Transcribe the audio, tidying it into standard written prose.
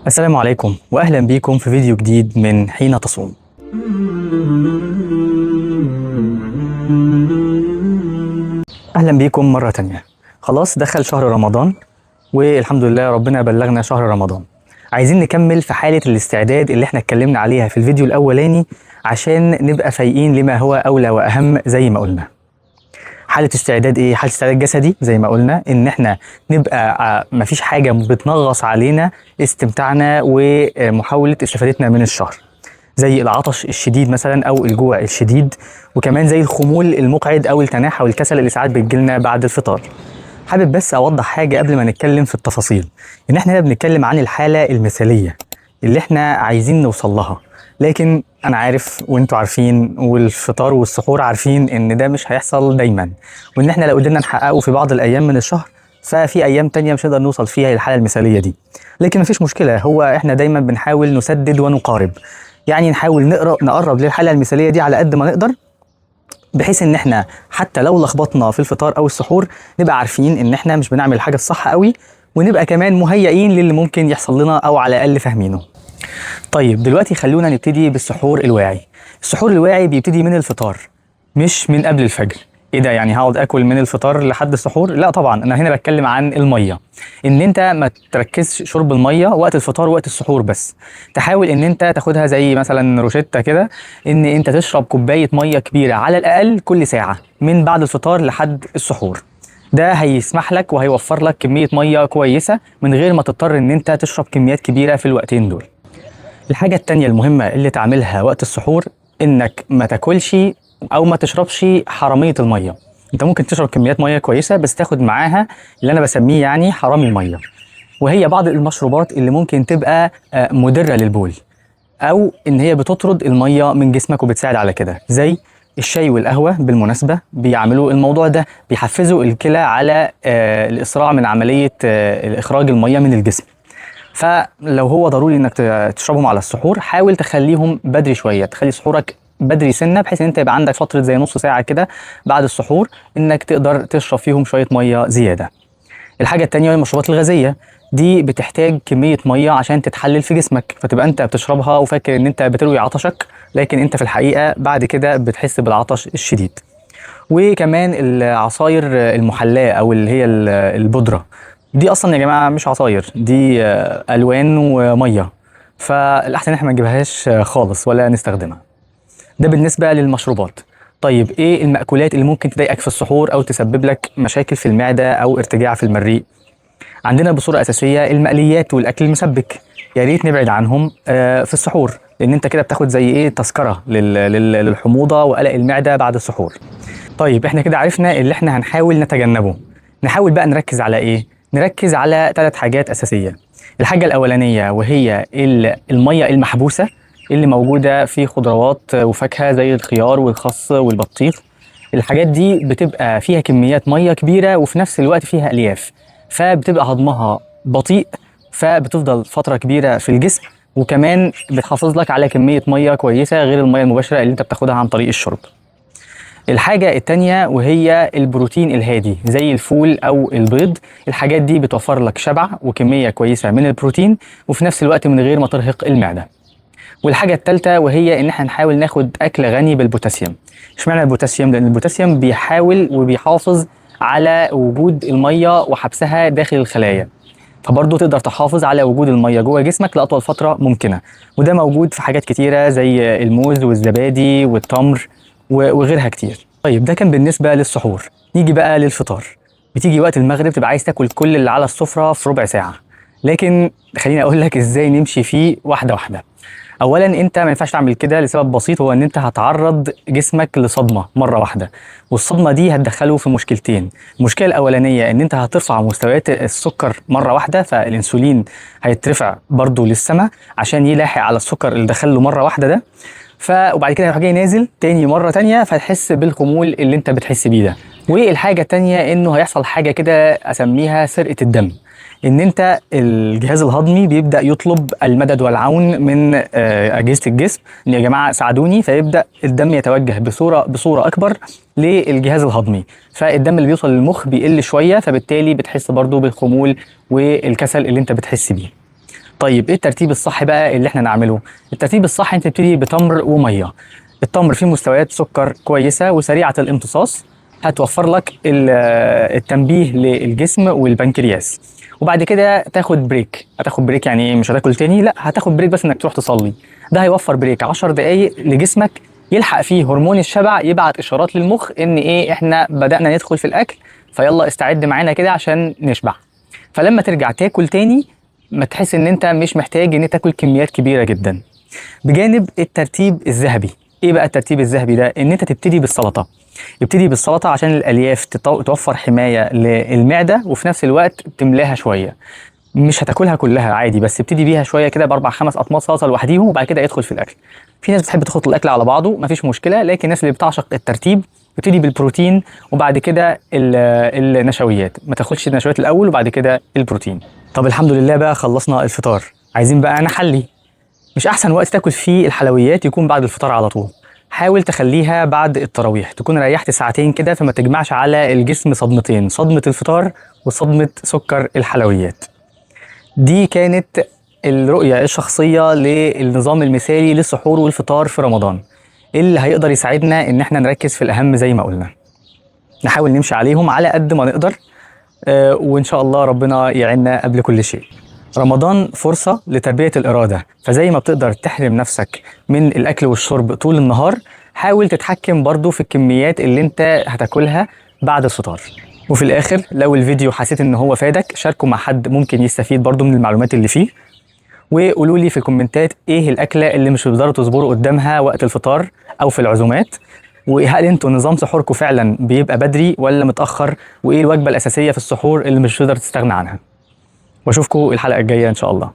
السلام عليكم واهلا بيكم في فيديو جديد من حين تصوم. اهلا بيكم مرة تانية. خلاص دخل شهر رمضان والحمد لله ربنا بلغنا شهر رمضان. عايزين نكمل في حالة الاستعداد اللي احنا اتكلمنا عليها في الفيديو الاولاني عشان نبقى فايقين لما هو اولى واهم. زي ما قلنا حالة استعداد ايه؟ حالة استعداد جسدي زي ما قلنا ان احنا نبقى مفيش حاجة بتنغص علينا استمتاعنا ومحاولة استفادتنا من الشهر، زي العطش الشديد مثلا او الجوع الشديد، وكمان زي الخمول المقعد او التناحة والكسل اللي ساعات بتجيلنا بعد الفطار. حابب بس اوضح حاجة قبل ما نتكلم في التفاصيل، ان احنا هنا بنتكلم عن الحالة المثالية اللي احنا عايزين نوصل لها، لكن انا عارف وانتوا عارفين والفطار والسحور عارفين ان ده مش هيحصل دايما، وان احنا لو قدرنا نحققه في بعض الايام من الشهر ففي ايام تانية مش هنقدر نوصل فيها للحالة المثالية دي. لكن مفيش مشكلة، هو احنا دايما بنحاول نسدد ونقارب، يعني نحاول نقرب للحالة المثالية دي على قد ما نقدر، بحيث ان احنا حتى لو لخبطنا في الفطار او السحور نبقى عارفين ان احنا مش بنعمل الحاجة الصح قوي، ونبقى كمان مهيئين للي ممكن يحصل لنا او على الاقل فاهمينه. طيب دلوقتي خلونا نبتدي بالسحور الواعي. السحور الواعي بيبتدي من الفطار مش من قبل الفجر. ايه ده، يعني هقعد اكل من الفطار لحد السحور؟ لا طبعا، انا هنا بتكلم عن المية، ان انت ما تركزش شرب المية وقت الفطار وقت السحور بس، تحاول ان انت تاخدها زي مثلا روشتة كده، ان انت تشرب كوباية مية كبيرة على الاقل كل ساعة من بعد الفطار لحد السحور. ده هيسمح لك وهيوفر لك كمية مية كويسة من غير ما تضطر ان انت تشرب كميات كبيرة في الوقتين دول. الحاجة التانية المهمة اللي تعملها وقت السحور انك ما تاكلش او ما تشربش حرامية المية. انت ممكن تشرب كميات مية كويسة بس تاخد معاها اللي انا بسميه يعني حرامي المية، وهي بعض المشروبات اللي ممكن تبقى مدرة للبول او ان هي بتطرد المية من جسمك وبتساعد على كده، زي الشاي والقهوة. بالمناسبة بيعملوا الموضوع ده، بيحفزوا الكلى على الإسراع من عملية إخراج المية من الجسم. فلو هو ضروري انك تشربهم على السحور حاول تخليهم بدري شوية، تخلي سحورك بدري سنة، بحيث ان انت يبقى عندك فترة زي نص ساعة كده بعد السحور انك تقدر تشرب فيهم شوية مية زيادة. الحاجة التانية هي المشروبات الغازية، دي بتحتاج كمية مية عشان تتحلل في جسمك، فتبقى انت بتشربها وفاكر ان انت بتروي عطشك، لكن انت في الحقيقة بعد كده بتحس بالعطش الشديد. وكمان العصاير المحلاة او اللي هي البودرة، دي اصلا يا جماعة مش عصاير، دي الوان ومية، فالاحسن احنا ما نجيبهاش خالص ولا نستخدمها. ده بالنسبة للمشروبات. طيب ايه المأكولات اللي ممكن تضايقك في السحور او تسبب لك مشاكل في المعدة او ارتجاع في المريء؟ عندنا بصورة أساسية المقليات والأكل المسبك، يا ريت نبعد عنهم في السحور، لأن أنت كده بتاخد زي إيه تذكرة للحموضة وقلق المعدة بعد السحور. طيب إحنا كده عرفنا اللي إحنا هنحاول نتجنبه، نحاول بقى نركز على إيه؟ نركز على 3 حاجات أساسية. الحاجة الأولانية وهي المية المحبوسة اللي موجودة في خضروات وفاكهة زي الخيار والخس والبطيخ. الحاجات دي بتبقى فيها كميات مية كبيرة وفي نفس الوقت فيها ألياف، فبتبقى هضمها بطيء، فبتفضل فترة كبيرة في الجسم، وكمان بتحافظ لك على كمية مية كويسة غير المية المباشرة اللي انت بتاخدها عن طريق الشرب. الحاجة التانية وهي البروتين الهادي زي الفول أو البيض، الحاجات دي بتوفر لك شبع وكمية كويسة من البروتين وفي نفس الوقت من غير ما ترهق المعدة. والحاجة التالتة وهي إن احنا نحاول ناخد أكل غني بالبوتاسيوم. اشمعنى البوتاسيوم؟ لأن البوتاسيوم بيحاول وبيحافظ على وجود المية وحبسها داخل الخلايا، فبرضه تقدر تحافظ على وجود المية جوه جسمك لأطول فترة ممكنة، وده موجود في حاجات كتيرة زي الموز والزبادي والتمر وغيرها كتير. طيب ده كان بالنسبة للسحور. نيجي بقى للفطار. بتيجي وقت المغرب تبقى عايز تاكل كل اللي على السفرة في ربع ساعة، لكن خليني أقول لك إزاي نمشي فيه واحدة واحدة. أولاً أنت ما ينفعش تعمل كده لسبب بسيط، هو إن أنت هتعرض جسمك لصدمة مرة واحدة، والصدمة دي هتدخله في مشكلتين. المشكلة الأولانية إن أنت هترفع مستويات السكر مرة واحدة، فالإنسولين هيترفع برضو للسما عشان يلاحق على السكر اللي دخله مرة واحدة ده، وبعد كده هيروح جاي نازل تاني مرة تانية، فتحس بالخمول اللي انت بتحس بيه ده. والحاجة التانية انه هيحصل حاجة كده اسميها سرقة الدم، ان انت الجهاز الهضمي بيبدأ يطلب المدد والعون من اجهزة الجسم ان يا جماعة ساعدوني، فيبدأ الدم يتوجه بصورة اكبر للجهاز الهضمي، فالدم اللي بيوصل للمخ بيقل شوية، فبالتالي بتحس برضو بالخمول والكسل اللي انت بتحس بيه. طيب ايه الترتيب الصح بقى اللي احنا نعمله؟ الترتيب الصح انت تبتدي بتمر ومية. التمر فيه مستويات سكر كويسة وسريعة الامتصاص، هتوفر لك التنبيه للجسم والبنكرياس. وبعد كده تاخد break. هتاخد break يعني ايه؟ مش هتاكل تاني، لا هتاخد break بس انك تروح تصلي. ده هيوفر break 10 دقايق لجسمك يلحق فيه هرمون الشبع يبعت اشارات للمخ ان ايه، احنا بدأنا ندخل في الاكل، فيلا استعد معانا كده عشان نشبع. فلما ترجع تاكل تاني ما تحس ان انت مش محتاج ان تاكل كميات كبيرة جدا. بجانب الترتيب الذهبي. ايه بقى الترتيب الذهبي ده؟ ان انت تبتدي بالسلطة. ابتدي بالسلطة عشان الالياف توفر حماية للمعدة، وفي نفس الوقت تملاها شوية. مش هتاكلها كلها عادي، بس ابتدي بيها شوية كده باربع خمس اطماط سلطة لوحديهم، وبعد كده ادخل في الاكل. في ناس بتحب تخلط الاكل على بعضه، مفيش مشكلة، لكن الناس اللي بتعشق الترتيب ابتدي بالبروتين وبعد كده النشويات. ما تاخدش النشويات الاول وبعد كده البروتين. طب الحمد لله بقى خلصنا الفطار، عايزين بقى نحلي. مش احسن وقت تاكل فيه الحلويات يكون بعد الفطار على طول. حاول تخليها بعد التراويح، تكون ريحت ساعتين كده، فما تجمعش على الجسم صدمتين، صدمة الفطار وصدمة سكر الحلويات. دي كانت الرؤية الشخصية للنظام المثالي للسحور والفطار في رمضان، اللي هيقدر يساعدنا ان احنا نركز في الأهم زي ما قلنا. نحاول نمشي عليهم على قد ما نقدر، وإن شاء الله ربنا يعيننا قبل كل شيء. رمضان فرصة لتربية الإرادة، فزي ما بتقدر تحرم نفسك من الأكل والشرب طول النهار، حاول تتحكم برضو في الكميات اللي انت هتاكلها بعد الفطار. وفي الآخر لو الفيديو حسيت إن هو فادك، شاركه مع حد ممكن يستفيد برضو من المعلومات اللي فيه، وقولوا لي في الكومنتات إيه الأكلة اللي مش بتقدروا تصبروا قدامها وقت الفطار أو في العزومات، وهل انتوا نظام سحوركم فعلا بيبقى بدري ولا متأخر، وإيه الوجبة الأساسية في السحور اللي مش بتقدر تستغنى عنها. واشوفكم الحلقة الجاية إن شاء الله.